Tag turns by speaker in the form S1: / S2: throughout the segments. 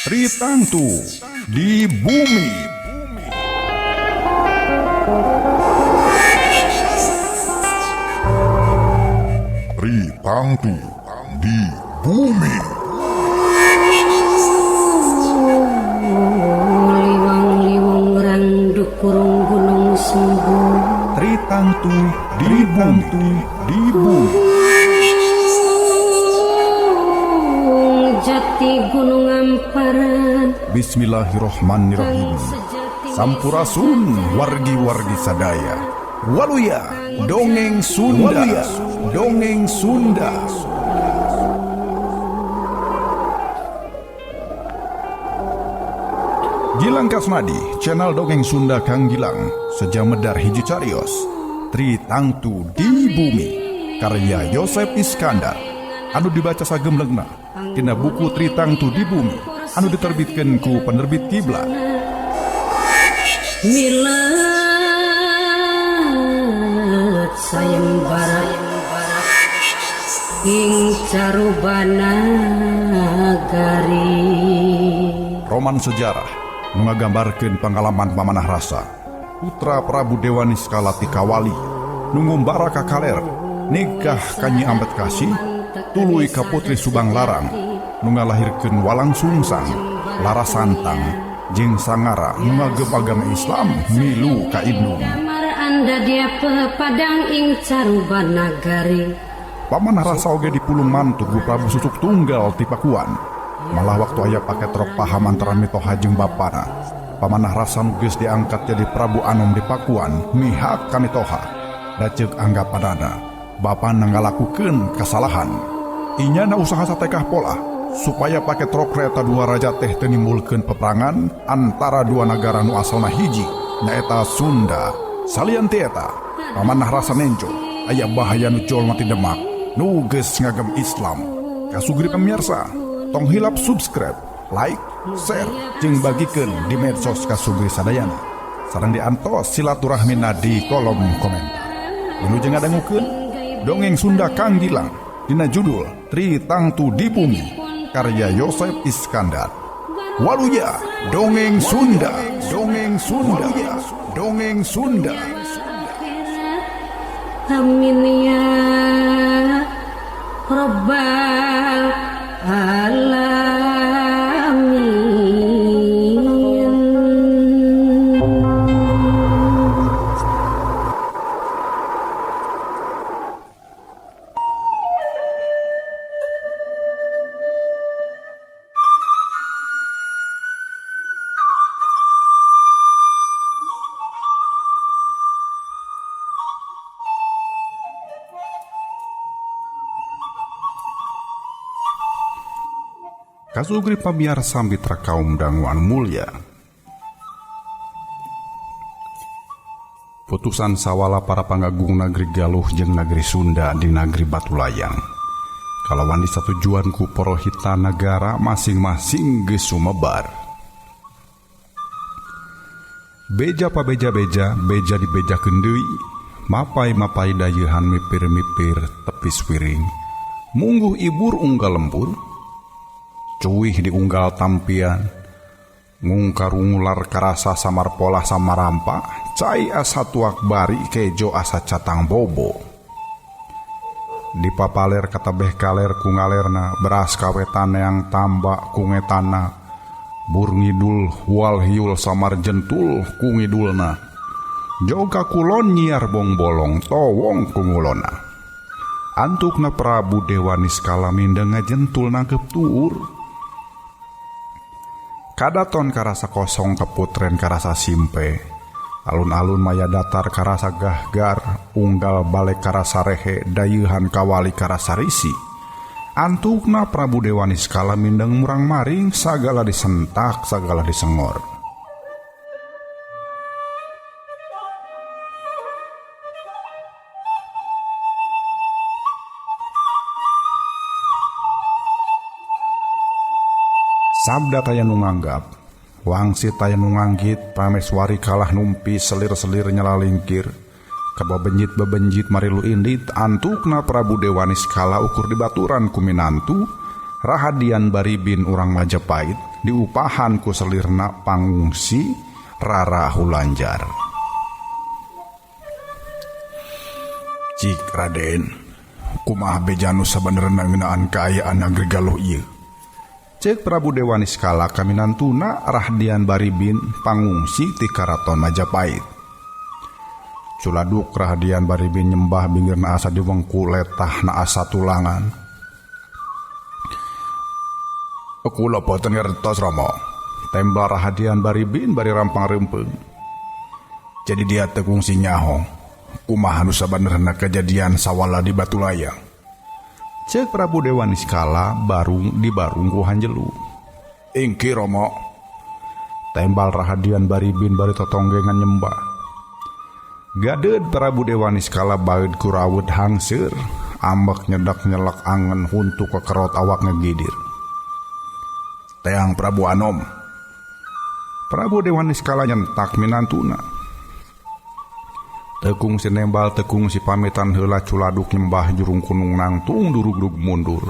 S1: Tritangtu di Bumi. Tritangtu di Bumi.
S2: Liwang-liwung randuk kurung gunung sembuh.
S1: Tritangtu di Bumi. Di Bumi.
S2: Jati Gunung Amparan.
S1: Bismillahirrohmanirrohim. Sampurasun wargi-wargi sadaya. Waluya dongeng Sunda. Waluya dongeng Sunda. Gilang Kasmadi, channel dongeng Sunda Kang Gilang, sejamedar hiji carios, Tritangtu di Bumi, karya Yosep Iskandar, anu dibaca sagemlengna tina buku Tritangtu di Bumi, anu diterbitkeun ku penerbit Kiblat.
S2: Milat sayembara ing carubana gari.
S1: Roman sejarah nu ngagambarkeun pangalaman pamanah rasa putra Prabu Dewa Niskala ti Kawali nu ngumbara ka kaler nikah ka Nyi Ambedkasi tuluy ka Putri Subang Larang nu ngalahirkeun Walang Sungsang, Lara Santang jeung Sangara nu ngagem agama Islam milu ka Ibnu. Pamanah rasa oge dipulung mantu ku Prabu Susuk Tunggal ti Pakuan. Malah waktu aya paket rok paham antara mitoha jeung bapana. Pamanah rasa nu geus diangkat jadi Prabu Anom di Pakuan mihak ka mitoha. Da ceuk anggapanana bapana ngalakukeun kasalahan. Inyana usaha satekah pola supaya paket rok kereta dua raja teh teu nimbulkeun peperangan antara dua nagara nu asalna hiji nyaeta Sunda. Salian ti eta, pamanah rasa nenjo aya bahaya nu jol mati Demak nu geus ngagem Islam. Kasugri pemirsa, tong hilap subscribe, like, share, jeung bagikeun di medsos Kasugri sadayana. Sareng diantos silaturahmina di kolom komentar. Wilujeng ngadangukeun dongeng Sunda Kang Gilang dina judul Tritangtu di Bumi karya Yosep Iskandar. Waluya dongeng Sunda, dongeng Sunda, dongeng Sunda.
S2: Amin ya Rabbal Alamin.
S1: Kasugri pamiarsa mitra kaum danguan mulya. Putusan sawala para pangagung nagri Galuh jeung nagri Sunda di nagri Batulayang. Kalawan disatujuan ku porohita nagara masing-masing geus sumebar. Beja pabeja-beja, beja dibejakeun deui, mapai-mapai dayeuhan mipir-mipir tepis wiring. Mungguh ibur unggal lembur, cuih diunggal tampian, ngungkarungular karasa samar polah samarampa, cai asa tuak bari kejo asa catang bobo. Dipapaler katabeh kaler ku ngalerna, beras kawetan yang tambak ku ngetana, bur ngidul wal hiul samar jentul ku ngidulna, joga kulon nyiar bong bolong towong ku ngulona. Antukna Prabu Dewa Niskala mindeng ngajentul nangkep tuur. Kadaton karasa kosong keputren karasa simpe, alun-alun maya datar karasa gahgar, unggal balik karasa rehe, dayeuhan kawali karasa risi. Antukna Prabu Dewa Niskala mindeng murang maring, sagala disentak, sagala disengor. Sabda taya nu nganggap, wangsit taya nu nganggit, prameswari kalah numpi selir-selir nyalalingkir, kababenjit-bebenjit marilu indit, antukna Prabu Dewa Niskala ukur dibaturan ku minantu, Rahadian Baribin urang Majapahit diupahan ku selirna pangungsi Rara Hulanjar. Cik Raden, kumaha beja nu sabenerna ngeunaan kaayaan Nagri Galuh ieu? Cek Prabu Dewa Niskala kaminantuna Rahadian Baribin pangungsi ti Karaton Majapahit. Culaduk Rahadian Baribin nyembah binggirna asa diwengku letahna asa tulangan. Kula boten ngertos Rama. Tembal Rahadian Baribin bari rampang reumpeung. Jadi dia teu kungsi nyaho kumaha nu sabenerna kejadian sawala di Batu Layang. Cek Prabu Dewa Niskala barung dibarung ku hanjelu. Ingki Rama. Tembal Rahadian Baribin bari totonggengan nyembah. Gadeud Prabu Dewa Niskala baeud ku rawud hangseur, ambek nyedak nyelek angen huntu kekerot awak ngegidir. Teang Prabu Anom. Prabu Dewa Niskala nyentak minantuna. Tekung si nembal tekung si pamitan heula culaduk nyembah jurung kunung nangtung durugrug mundur.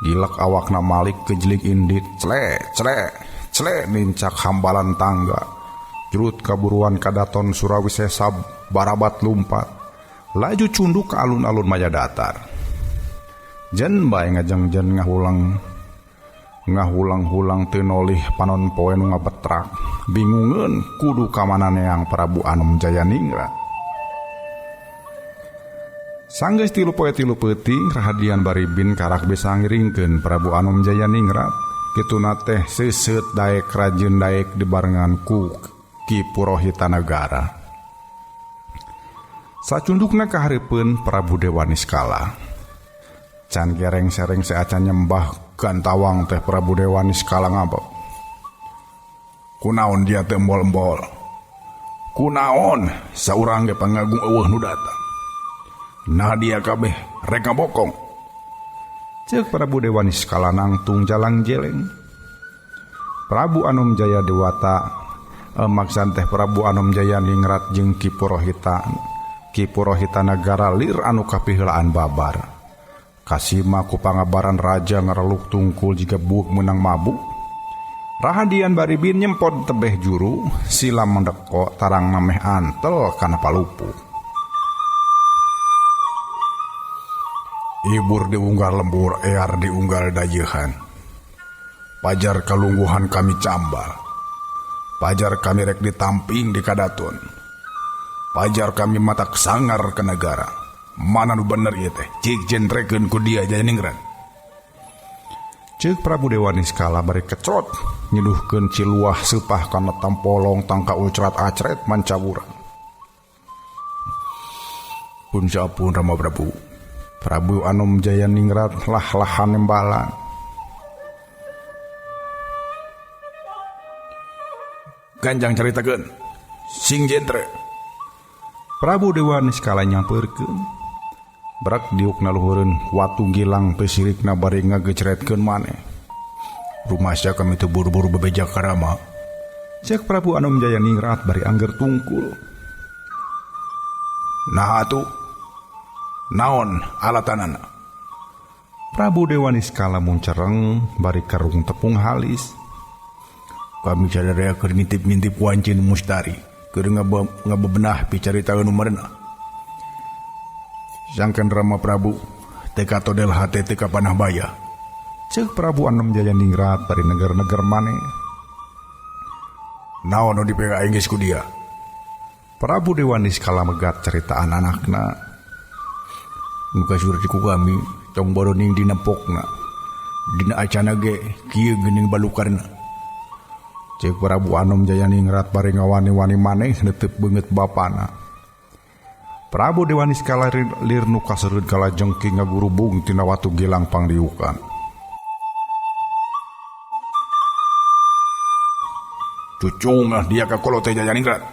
S1: Gilek awakna malik kejlik indit cle cle cle nincak hambalan tangga. Jurut kaburuan kadaton Surawisesa barabat lumpat. Laju cunduk ke alun-alun maya datar. Jen bae ngajengjen ngahulang ngahulang-hulang teu nolih panon poe nu ngabetrak. Bingungeun kudu ka mana neang Prabu Anom Jayaningrat. Sanggeus 3 poe 3 peuting Rahadian Baribin karak bisa ngiringkeun Prabu Anom Jayaningrat. Kituna teh seuseut daek rajeun daek dibarengan ku Ki Purohita Nagara. Sacundukna kahareupeun Prabu Dewa Niskala. Can gereng-sereng seacan nyembah gantawang teh Prabu Dewa Niskala ngabek. Kunaon dia teh embol-embol? Kunaon saurang ge pangagung eueuh nu datang? Nah dia kabeh rek ngabokong. Ceuk Prabu Dewa Niskala nangtung jalang jeleng. Prabu Anom Jaya Dewata maksan teh Prabu Anom Jaya Ningrat jeung Ki Purohita. Ki Purohita Nagara lir anu kapiheulaan babar. Kasima ku pangabaran raja ngareluk tungkul jiga buuk meunang mabuk. Rahadian Baribin nyempot tebeh juru, sila mendeko tarang nameh antel kana palupu. Ibur diunggal lembur, ear diunggal dayeuhan. Pajar kalungguhan kami cambal. Pajar kami rek ditamping di kadaton. Pajar kami matak sangar ke negara. Mana nu bener ieu teh? Cik jentrekeun ku dia Jayaningrat. Ceuk Prabu Dewa Niskala bari kecrot nyeduhkeun ciluah seupah kana tampolong tangka ucrat acret mancawuran. Pun sampun Rama Prabu. Prabu Anom Jayaningrat lah-lahan nembalan. Ganjang caritakeun sing jentre. Prabu Dewa Niskala nyampeurkeun. Brak diukna luhureun watu gilang pesirikna bari ngagecretkeun maneh. Rumasya kami teu buru-buru bebeja ka Rama. Ceuk Prabu Anom Jayaningrat bari angger tungkul. Nah atuh naon alatanana? Prabu Dewa Niskala muncereng bari kerung tepung halis. Kami sadaya keur ngintip-ngintip wancin mustari, keur ngabebenah picaritaeun nu mareunah. Sangkan Rama Prabu teu katodel hate teu kapanah baya. Ceuk Prabu Anom Jayaningrat bari neger-neger maneh. Naon nu dipega aing geus ku dia? Prabu Dewa Niskala megat ceritaan anakna. Muka surti ku kami tong boroning dina pokna. Dina acana ge kieu geuning balukarna. Ceuk Prabu Anom Jayaningrat bari ngawani-wani maneh netep beungeut bapana. Prabu Dewa Niskala lir nu kasereud kalajengking ngagurubung tina watu gilang pangdiukan. Cucungah dia ka kolot teh Jayaningrat.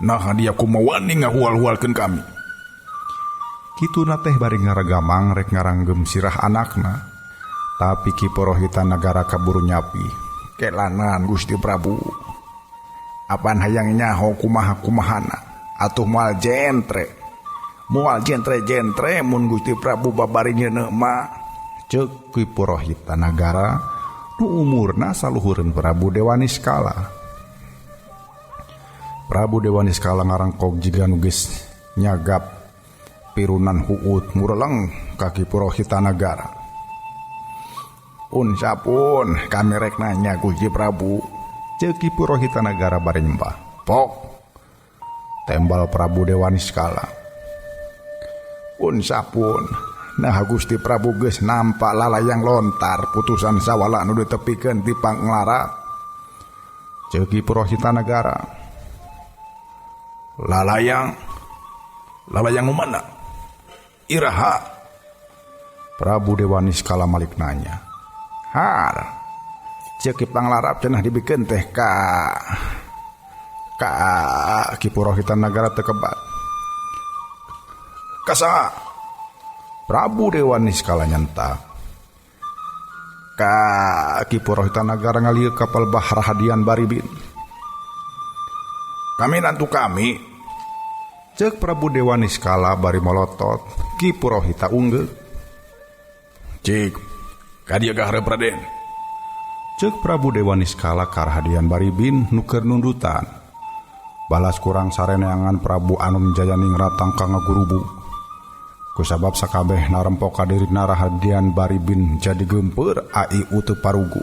S1: Nah dia kumawani ngahual-hualkeun kami. Kituna teh bari ngaragamang rek ngaranggem sirah anakna. Tapi Ki Purohita Nagara kaburu nyapi. Kelanan Gusti Prabu. Apan hayang nyaho kumaha-kumahana atuh moal jentre. Moal jentre-jentre mun Gusti Prabu babari nyeuneuh mah. Ceuk Ki Purohita Nagara nu umurna saluhureun Prabu Dewa Niskala. Prabu Dewa Niskala ngarangkog jiga nu geus nyagap pirunan huut mureleng ka Ki Purohita Nagara. Un sapun kami rek nanya Gusti Prabu. Ceuk Ki Purohita Nagara bari nyembah. Pok tembal Prabu Dewa Niskala. Un sapun nah Gusti Prabu geus nampak lalayang lontar putusan sawala nu ditepikeun ti Panglara. Ceuk Ki Purohita Nagara. Lalayang lalayang nu mana? Iraha? Prabu Dewa Niskala malik nanya. Har ceuk Ki Panglarap cenah dibikeun teh ka Ki Purohita Nagara teu kebat. Ka saha? Prabu Dewa Niskala nyentak. Ka Ki Purohita Nagara ngalieu kapal Bahar Hadian Baribin. Kami nantu kami. Ceuk Prabu Dewa Niskala bari molotot. Ki Purohita unggeuh. Cik, ka dieu ka hareup Raden. Ceuk Prabu Dewa Niskala ka Rahadian Baribin nu keur nundutan. Balas kurang sareneangan Prabu Anom Jayaningrat tangka ngagurubu. Kusabab sakabeh narempok ka dirina Rahadian Baribin jadi geumpeur ai teu parugu.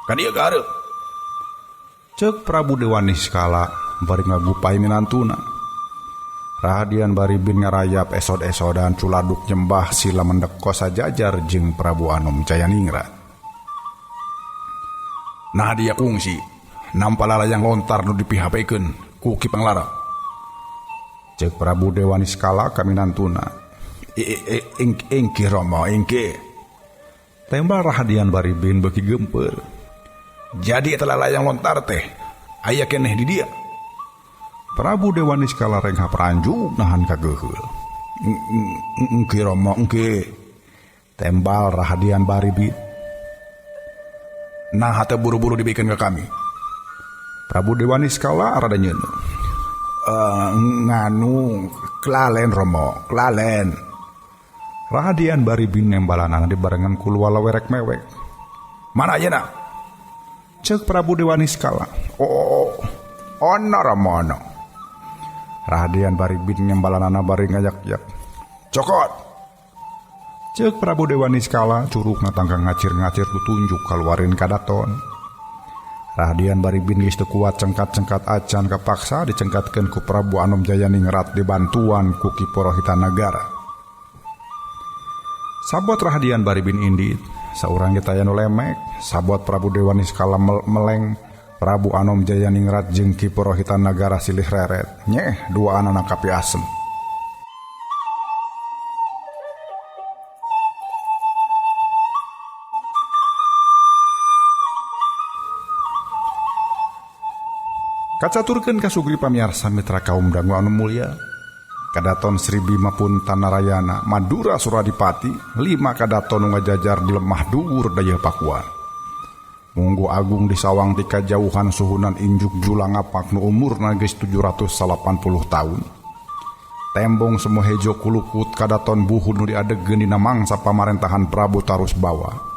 S1: Ka dieu ka hareup. Ceuk Prabu Dewa Niskala bari ngagupai minantuna. Rahadian Baribin ngarayap esod-esodan culaduk nyembah sila mendeko sajajar jeung Prabu Anom Jayaningrat. Nah dia kungsi nampa lalayang lontar nu dipihapekeun ku Ki Panglara. Ceuk Prabu Dewa Niskala ka minantuna. Ingki Romo ingki. Tembal Rahadian Baribin beuki geumpeur. Jadi eta lalayang lontar teh aya keneh di dia. Prabu Dewa Niskala renghap ranjug nahan kageuheul. Engki Romo engki. Tembal Rahadian Baribin. Nah teu buru-buru dibikeun ka kami. Prabu Dewa Niskala rada nyeuneuh. Nganu klalen Romo, klalen. Rahadian Baribin nembalanana dibarengan ku luala werek mewek. Mana ayeuna? Ceuk Prabu Dewa Niskala. Oh, ono Romo ono. Rahadian Baribin nembalanana bari ngayak-yak. Cokot. Ceuk Prabu Dewa Niskala curugna tangka ngacir-ngacir tutunjuk kaluarin kadaton. Rahadian Baribin geus teu kuat cengkat-cengkat acan kapaksa dicengkatkeun ku Prabu Anom Jayaningrat dibantuan ku Ki Purohita Nagara. Sabot Rahadian Baribin indit, saurang ge taya nu lemek, sabot Prabu Dewa Niskala meleng, Prabu Anom Jayaningrat jeung Ki Purohita Nagara silih reret. Nyeh duaanana kapi asem. Kacaturkeun ka sugri pamiarsa mitra kaum dangu anu mulia. Kadaton Sri Bima pun Tanarayana Madura Suradipati lima kadaton nu ngajajar di lemah dhuwur dayeuh Pakuan. Munggu agung di sawang ti kajauhan suhunan injuk julang ngapak nu umurna geus 780 tahun. Tembong semu hejo kulukut kadaton buhun nu diadegeun dina mangsa pamarentahan Prabu Tarusbawa.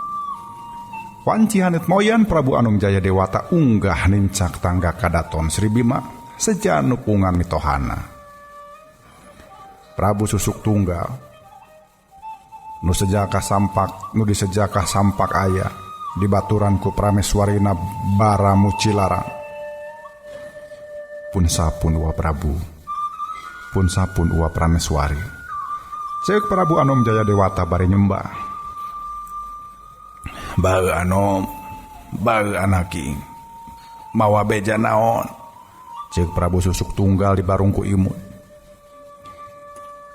S1: Wanci hanet moyan Prabu Anom Jaya Dewata unggah nincak tangga kadaton Sri Bima seja nupungan mitohana. Prabu Susuk Tunggal nu sejakah sampak nu disejakah sampak aya dibaturan ku Prameswarina Baramucilarang. Pun sapun uwa Prabu, pun sapun uwa Prameswari. Ceuk Prabu Anom Jaya Dewata bari nyembah. Bae Anom, bae anaki, mawa beja naon. Ceuk Prabu Susuk Tunggal di barungku imut.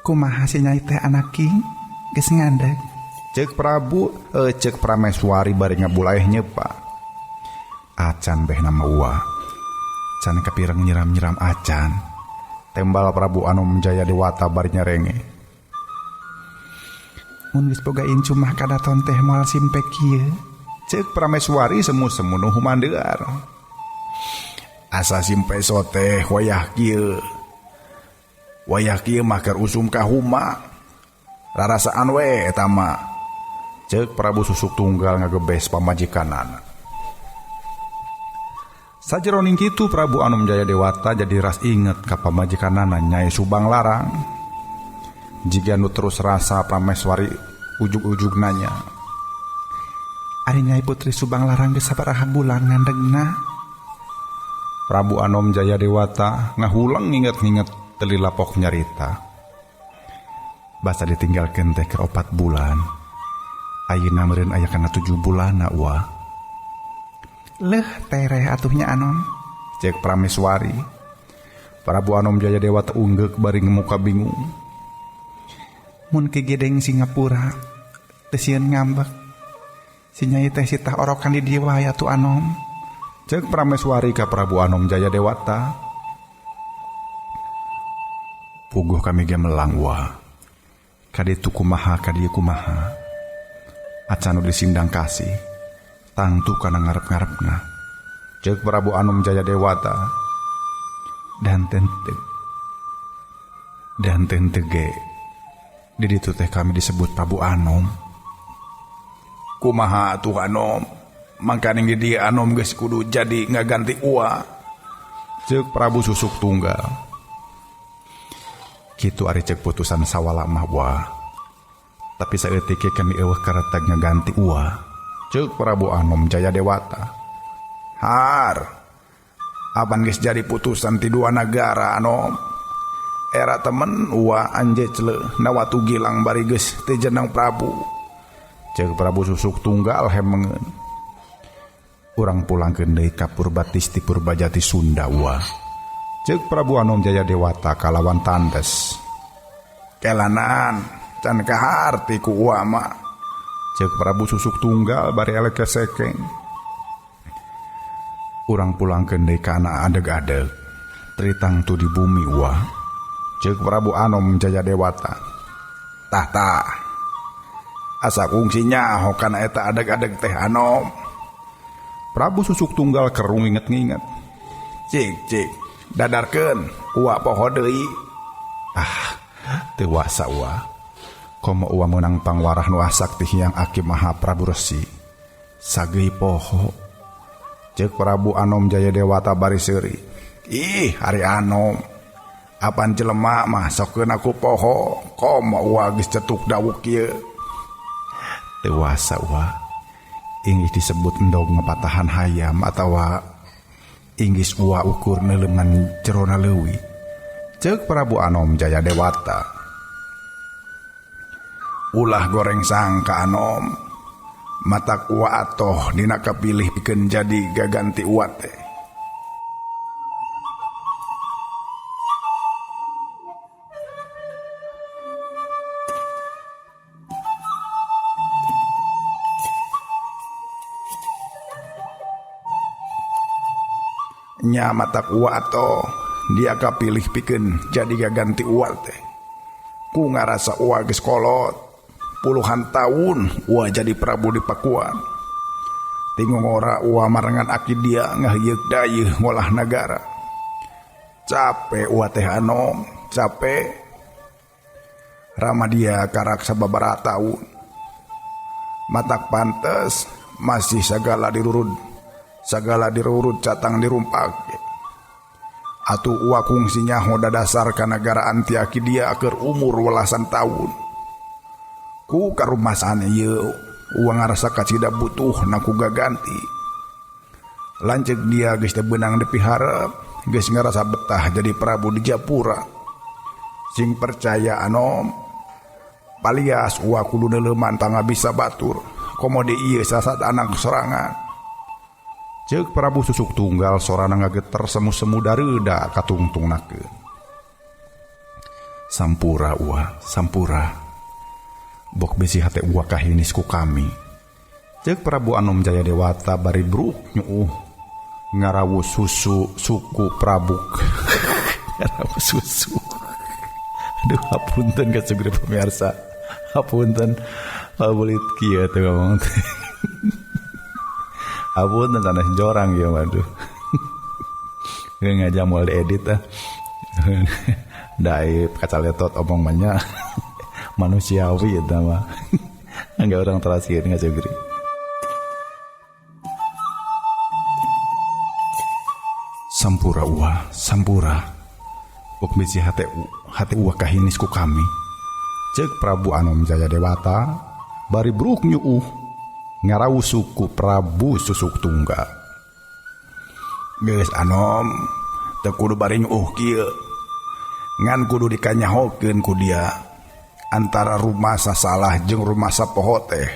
S1: Kumaha si nyai teh anaki geus ngandeg. Ceuk Prabu, ceuk Prameswari bari ngabulaeh nyepa. Acan beh nama uwa. Can kapireng nyiram-nyiram acan. Tembal Prabu Anom Jaya Dewata bari nyerenge. Mun geus boga incu mah kadaton teh moal simpe kieu. Ceuk Prameswari semu-semu nu humandear. Asa simpe teh wayah kieu. Wayah kieu mah keur usum ka huma. Rarasaan we eta mah. Ceuk Prabu Susuk Tunggal ngagebes pamajikanana. Sajeroning kitu Prabu Anom Jaya Dewata jadi ras inget ka pamajikanana Nyai Subang Larang. Jiga nu terus rasa Prameswari ujug-ujug nanya. Ari Nyai Putri Subang Larang geus sabaraha bulan ngandegna? Prabu Anom Jaya Dewata ngahulang nginget-nginget teu lapok nyarita. Basa ditinggalkeun teh keur 4 bulan. Ayeuna meureun aya kana 7 bulanna wa. Leuh tereh atuhnya Anom, cek Prameswari. Prabu Anom Jaya Dewata unggeuk bari ngemuka bingung. Mun ki gedeng Singapura teu sieun ngambek. Si Nyai teh sitah orokan di dieu wae atuh Anom. Cek Prameswari ka Prabu Anom Jaya Dewata. Puguh kami ge melang wa. Kaditu kumaha kadieu kumaha. Acan nu disindang kasih tangtu kana ngarep-ngarepna. Ceuk Prabu Anom Jaya Dewata. Dan tente ge di ditu teh kami disebut Prabu Anom. Kumaha atuh Anom, mangkaning di dieu Anom geus kudu jadi ngaganti ua. Ceuk Prabu Susuk Tunggal. Kitu ari ceuk putusan sawala mah wa. Tapi saeutik kami eueuh kareteg ngaganti ua. Ceuk Prabu Anom Jaya Dewata. Har, apan geus jadi putusan ti dua nagara Anom. Era temen ua anje cele nawatu gilang bari geus teu jeneng Prabu. Ceuk Prabu Susuk Tunggal hemengeun. Urang pulangkeun deui ka Purbatisti Purbajati Sunda ua. Ceuk Prabu Anom Jaya Dewata kalawan tandes. Kelanan can kaharti ku ua mah. Ceuk Prabu Susuk Tunggal bari elek kesekeng. Urang pulangkeun deui ka anak adeg-adeg. Tritang tu di bumi ua. Ceuk Prabu Anom Jaya Dewata. Tah tah. Asa kungsi nyaho kana eta adeg-adeg teh Anom. Prabu Susuk Tunggal kerung inget-nginget. Cik cik dadarkeun ua poho deui. Ah, teu wasa ua. Komo ua meunang pangwarah nu asak ti Hyang Aki Maha Prabu Resi. Sageui poho. Ceuk Prabu Anom Jaya Dewata bari seuri. Ih, ari Anom. Apan jelema mah sokeun aku poho. Komo ua geus cetuk dawuk ieu. Teu wasa ua. Inggih disebut endog ngepatahan hayam atawa inggis ua ukur neuleungan jerona leuwi. Ceuk Prabu Anom Jaya Dewata. Ulah goreng sangka Anom. Matak ua atoh dina kapilih pikeun jadi gaganti ua teh. Nya matak ua atoh dia kapilih pikeun jadi gaganti ua teh. Ku ngarasa ua geus kolot. Puluhan tahun ua jadi Prabu di Pakuan. Tingongora ua marengan aki dia ngahieuk dayeuh ngolah nagara. Capek ua teh Anom, capek. Rama dia karak sababaraha taun. Matak pantes masih sagala dirurud. Sagala dirurud catang dirumpak. Atuh ua kungsi nyaho dadasar ka nagaraan ti aki dia keur umur welasan taun. Ku karumasan ieu ua ngarasa kacida butuh na ku gaganti. Lanceuk dia geus teu beunang dipiharep, geus ngarasa betah jadi Prabu di Japura. Sing percaya Anom, palias ua kudu neuleuman tangabisa batur, komo di ieu sasat anak sorangan. Ceuk Prabu Susuk Tunggal sorana ngageter semu-semu dareuda katungtungnakeun. Sampura ua, sampura. Bok bisi hate ua kahinis ku kami. Ceuk Prabu Anom Jaya Dewata bari bruk nyuuh ngarawu susu suku Prabuk. Ngarawu susu. Aduh, hapunten ka sugri pemirsa. Hapunten pabulit kieu teh ngomong teh. Hapunten sanes jorang ieu mah aduh. Ngajak moal diedit ah. Daib kacaletot omong mah nya. Manusiawi eta mah. Mangga urang teraskeun ngajogri. Sampura uwa, sampura. Bok misi hate uwa kahinis ku kami. Ceuk Prabu Anom Jaya Dewata bari bruk nyuuh ngarawusuh ku Prabu Susuk Tunggal. Geus Anom, teu kudu bari nyuuh kieu. Ngan kudu dikanyahokeun ku dia antara rumasa salah jeung rumasa poho teh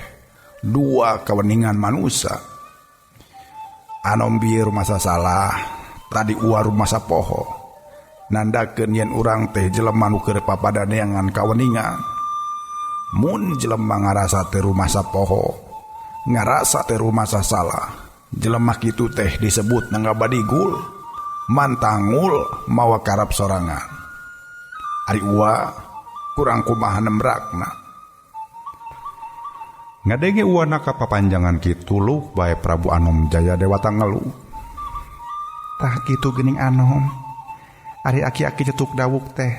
S1: dua kaweningan manusa. Anom bieu rumasa salah, tadi uwa rumasa poho. Nandakeun yen urang teh jelema nu keur papadaneangan kaweningan. Mun jelema ngarasa teh rumasa poho, ngarasa teh rumasa salah, jelema kitu teh disebut ngabadigul, mantangul mawa karap sorangan. Ari uwa kurang kumaha nembrakna. Ngadenge uwa na kapapanjangan kitu luh bae Prabu Anom Jaya Dewata ngeluh.
S3: Tah kitu geuning Anom. Ari aki-aki cetuk dawuk teh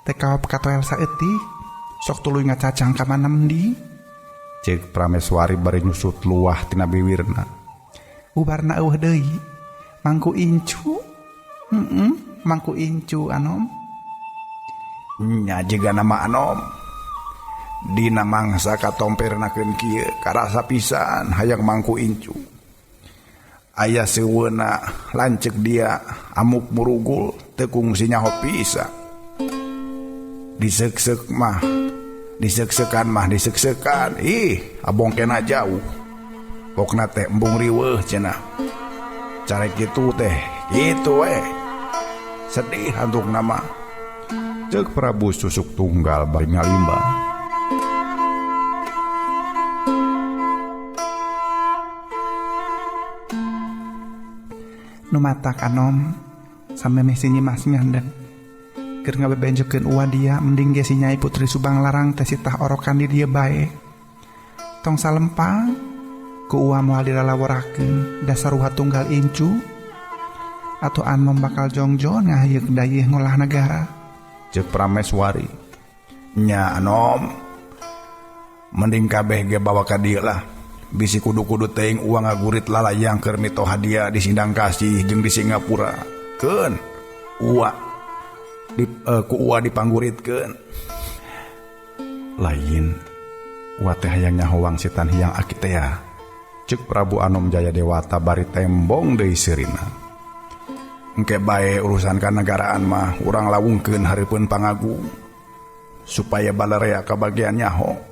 S3: teh kawap katoel saeutik sok tuluy ngacacang ka manemdi.
S1: Ceuk Prameswari bari nyusut luah tina biwirna.
S3: Ubarna eueuh deui mangku incu. Mangku incu Anom.
S1: Nya jiga nama Anom. Dina mangsa katompernakeun kieu karasa pisan hayang mangku incu. Aya seuweuna lanceuk dia amuk murugul teu kungsi nyaho pisan. Diseuk-seuk mah, diseuk-seukan mah diseuk-seukan. Ih, abongkena jauh. Pokna teh embung riweuh cenah. Carek kitu teh, kitu we. Sedih antukna mah. Ceuk Prabu Susuk Tunggal bari ngalimba.
S3: Nu matak Anom samemeh si Nyimas ngandeng keur ngabebenjokeun uwa dia mending ge si Nyai Putri Subang Larang teh sitah orokan di dieu bae. Tong salempang ku uwa moal dilalaworakeun dasar uwa tunggal incu atau Anom bakal jongjon ngahyeuk dayeuh ngolah negara.
S1: Ceuk Prameswari. Nya Anom mending kabeh ge bawa ka dieu lah. Bisi kudu-kudu teuing uang ngagurit lalayang keur mitoha dia di Sindang Kasih jeung di Singapura. Keun uwa di ku uwa dipangguritkeun. Lain uwa teh hayang nyaho wangsitan hiang aki teh ya. Ceuk Prabu Anom Jaya Dewata bari tembong deui seurina. Engke bae urusan kanegaraan mah urang lawungkeun hareupeun pangagung supaya balarea kabagian nyaho.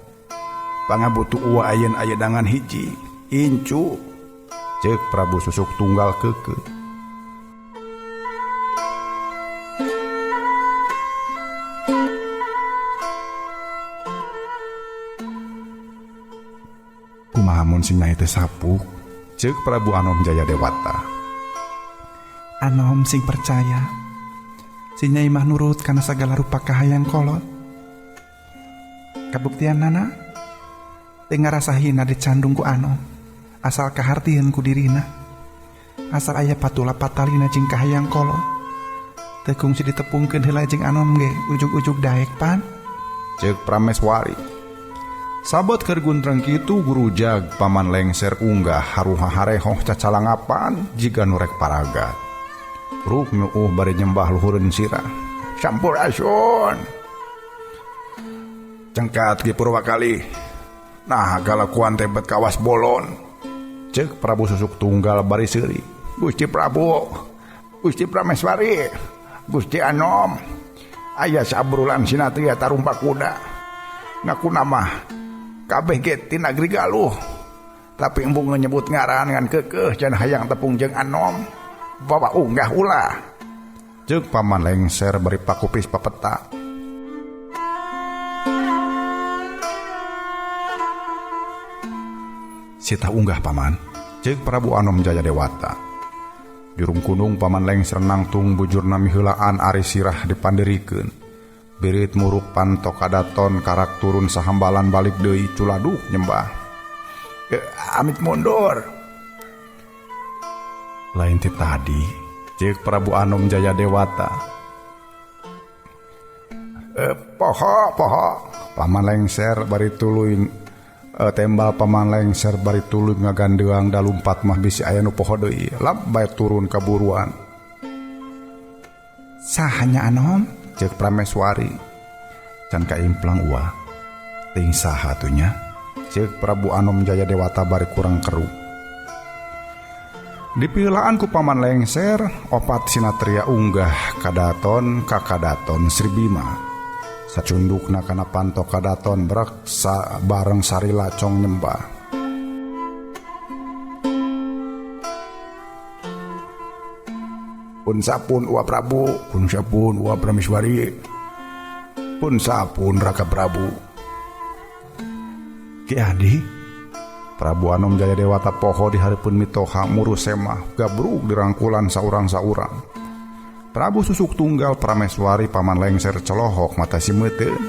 S1: Pangabutuh uwa ayeun aya dangan hiji incu. Ceuk Prabu Susuk Tunggal keukeuh. Kumaha mun si Nyai teh sapuk? Ceuk Prabu Anom Jaya Dewata.
S3: Anom sing percaya si Nyai mah nurut kana sagala rupa kahayang kolot. Kabuktianana teu ngarasa hina dicandung ku Anom, asal kahartieun ku dirina, asal aya patula patalina jeung kahayang kolot. Teu kungsi ditepungkeun heula jeung Anom ge ujug-ujug daek pan.
S1: Ceuk Prameswari. Sabot keur guntreng kitu gurujag paman lengser unggah haruha harehoh cacalangapan jiga nu rek paragat. Ruk nyuuh bari nyembah luhureun sirah. Sampurasun. Cengkat Ki Purwakali. Nah kalakuan teh bet kawas bolon. Ceuk Prabu Susuk Tunggal bari seuri. Gusti Prabu, Gusti Prameswari, Gusti Anom, aya sabrulan sinatria tarumpak kuda. Ngaku nama kabeh ge ti nagri Galuh. Tapi embung nyebut ngaran ngan keukeuh can hayang tepung jeung Anom. Bawa unggah ulah. Ceuk paman lengser bari pakupis papeta. Sita unggah paman. Ceuk Prabu Anom Jaya Dewata. Jurung kunung paman lengser nangtung bujurna miheulaan ari sirah dipandirikeun. Birit muruk pantok kadaton karak turun sahambalan balik deui culaduh nyembah. Amit mundur. Lain ti tadi, ceuk Prabu Anom Jaya Dewata. Poho poho. Paman lengser bari tuluy Tembal Paman Lengser bari tuluy ngagandeang da lumpat mah bisi aya nu poho deui. Lap bae turun kaburuan. Sahanya Anom? Ceuk Prameswari. Can kaimplang uah. Ting saha tuh nya? Ceuk Prabu Anom Jaya Dewata bari kurang keru. Dipilaan ku Paman Lengser, opat sinatria unggah kadaton ka kadaton Sri Bima. Sacundukna kana panto kadaton brek bareng sarila cong nyembah. Pun sapun Wa Prabu, pun sapun Wa Prameswari, pun sapun Raka Prabu. Ki Adi, Prabu Anom Jaya Dewata poho di hareupeun mitoha muru semah gabrug dirangkulan saurang-saurang. Prabu Susuk Tunggal Prameswari Paman Lengser celohok mata si meuteun.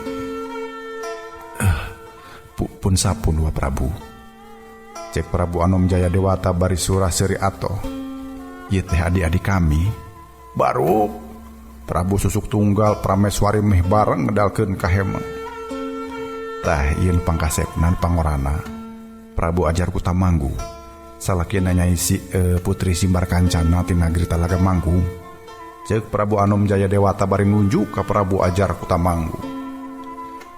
S1: Pun sapun Wa Prabu. Cek Prabu Anom Jaya Dewata bari surah seuri atoh. Ieu teh adi-adi kami. Baru Prabu Susuk Tunggal Prameswari meh bareng ngedalkeun ka hema. Tah ieu pangkasepnan pangorana. Prabu Ajar Kutamanggu. Salakina nyai si Putri Simbar Kancana ti nagri Talaga Manggung. Ceuk Prabu Anom Jaya Dewata bari nunjuk ka Prabu Ajar Kutamanggu.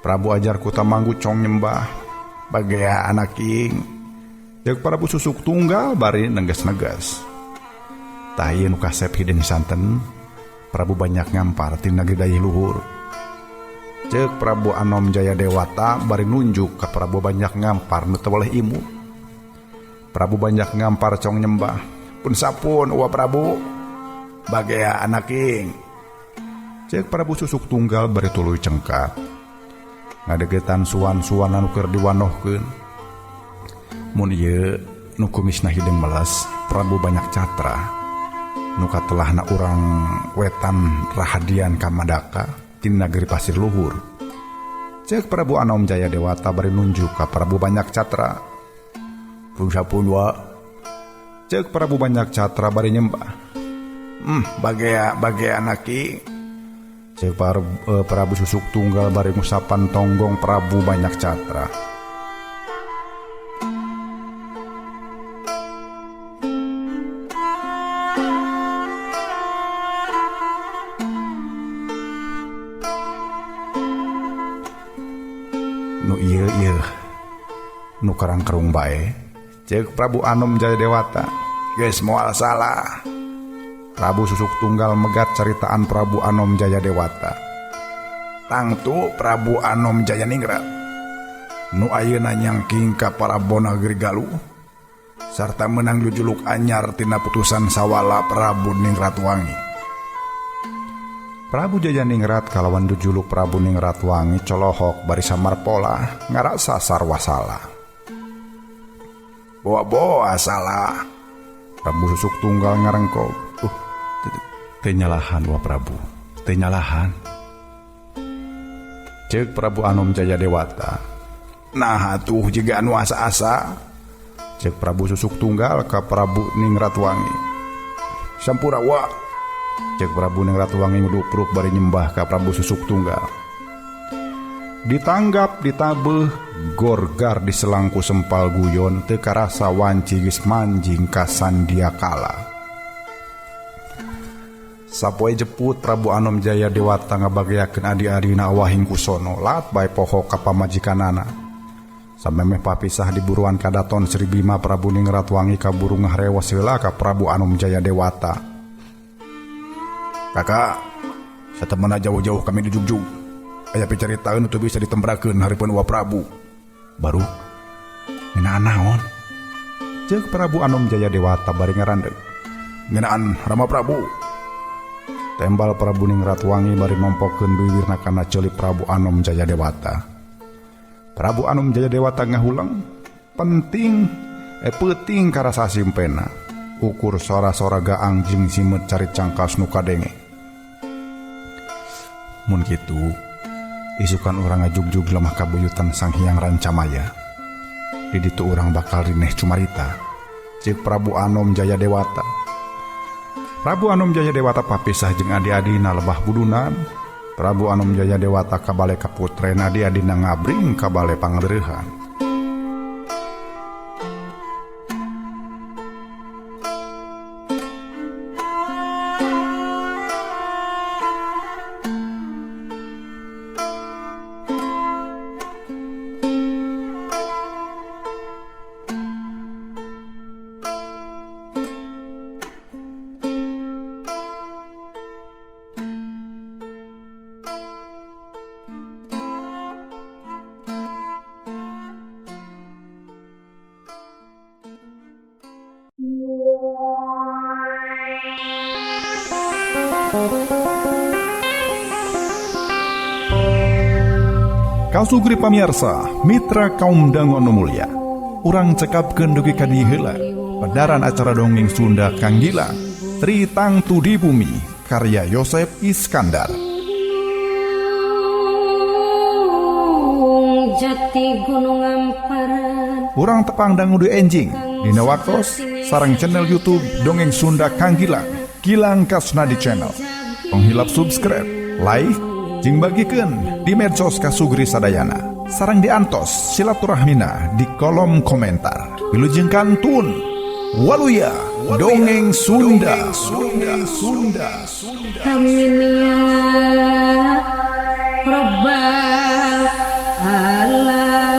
S1: Prabu Ajar Kutamanggu cong nyembah bagea anak ing. Ceuk Prabu Susuk Tunggal bari nengges-neges. Tah ieu nu kasep hideung santen Prabu banyak ngampar ti nagri dayeuh luhur. Ceuk Prabu Anom Jaya Dewata bari nunjuk ka Prabu banyak ngampar nu teu boleh imut. Prabu banyak ngampar cong nyembah. Pun sapun Wa Prabu bagea anak ing. Ceuk Prabu Susuk Tunggal bari tuluy cengkak. Ngadegetan suan-suan anu keur diwanohkeun. Mun ieu nu kumisna hideung meles Prabu banyak catra. Nu katelahna urang wetan Rahadian Kamadaka ti nagri Pasir Luhur. Ceuk Prabu Anom Jaya Dewata bari nunjuk ka Prabu banyak catra. Pun sapun wa. Ceuk Prabu banyak catra bari nyembah. Bagea bagea anaki. Ceuk Prabu Susuk Tunggal bari ngusapan tonggong Prabu banyak catra. Nu ieu ieu nu karang-karung bae. Ceuk Prabu Anom Jaya Dewata. Geus moal salah. Prabu Susuk Tunggal megat caritaan Prabu Anom Jaya Dewata. Tangtu Prabu Anom Jaya Ningrat nu ayeuna nyangking ka Parabon Negeri Galuh sarta meunang jujuluk anyar tina putusan sawala Prabu Ningrat Wangi. Prabu Jaya Ningrat kalawan jujuluk Prabu Ningrat Wangi colohok bari samarpola ngarasa sarwa salah. Boa-boa salah. Prabu Susuk Tunggal ngarengkog. Teu nyalahan Wa Prabu, teu nyalahan. Ceuk Prabu Anom Jaya Dewata. Nah atuh jiga anu asa-asa. Ceuk Prabu Susuk Tunggal ka Prabu Ningrat Wangi. Sampura wa. Ceuk Prabu Ningrat Wangi ngudupruk bari nyembah ka Prabu Susuk Tunggal. Ditanggap ditabeuh gorgar diselangku sempal guyon teu karasa wanci geus manjing ka sandiakala. Sapoe jeput Prabu Anom Jaya Dewata ngabageakeun adi-adina awahing kusono lat bae poho ka pamajikanana. Samemeh papisah di buruan kadaton Sri Bima Prabu Ningrat Wangi kaburu ngahrewos heula ka Prabu Anom Jaya Dewata. Kakak, satemena jauh-jauh kami dijugjug. Aya picaritaeun teu bisa ditembrakeun hareupeun Wa Prabu. Baru ngeunaan naon? Ceuk Prabu Anom Jaya Dewata bari ngarandeug. Ngeunaan Rama Prabu. Tembal Prabu Ningrat Wangi bari mompokeun biwirna kana ceuli Prabu Anom Jaya Dewata. Prabu Anom Jaya Dewata ngahuleng penting peuting karasa simpena. Ukur sora-sora gaang jeung simeut cari cangkas nu kadenge. Mun kitu isukan urang ngajugjug lemah kabuyutan Sang Hyang Rancamaya. Di ditu urang bakal rineh cumarita. Ceuk Prabu Anom Jaya Dewata. Prabu Anom Jaya Dewata papisah jeung adi-adina lebah budunan. Prabu Anom Jaya Dewata ka bale kaputrena adi-adina ngabring ka bale pangleurehan. Kasugri pamiarsa, mitra kaum dangu anu mulya. Urang cekapkeun dugi ka dieu heula. Pedaran acara dongeng Sunda Kang Gilang, Tri Tangtu di Bumi, karya Yosep Iskandar.
S2: Jati Gunung Amparan.
S1: Urang tepang dangu di enjing dina waktos sareng channel YouTube Dongeng Sunda Kang Gilang, Gilang Kasnadi Channel. Tong hilap subscribe, like, jeung bagikeun di medsos Kasugri sadayana. Sareng diantos silaturahmina di kolom komentar. Wilujeng kantun. Waluya, Dongeng Sunda. Sunda, Sunda, Sunda.
S2: Amin ya Rabbal alamin.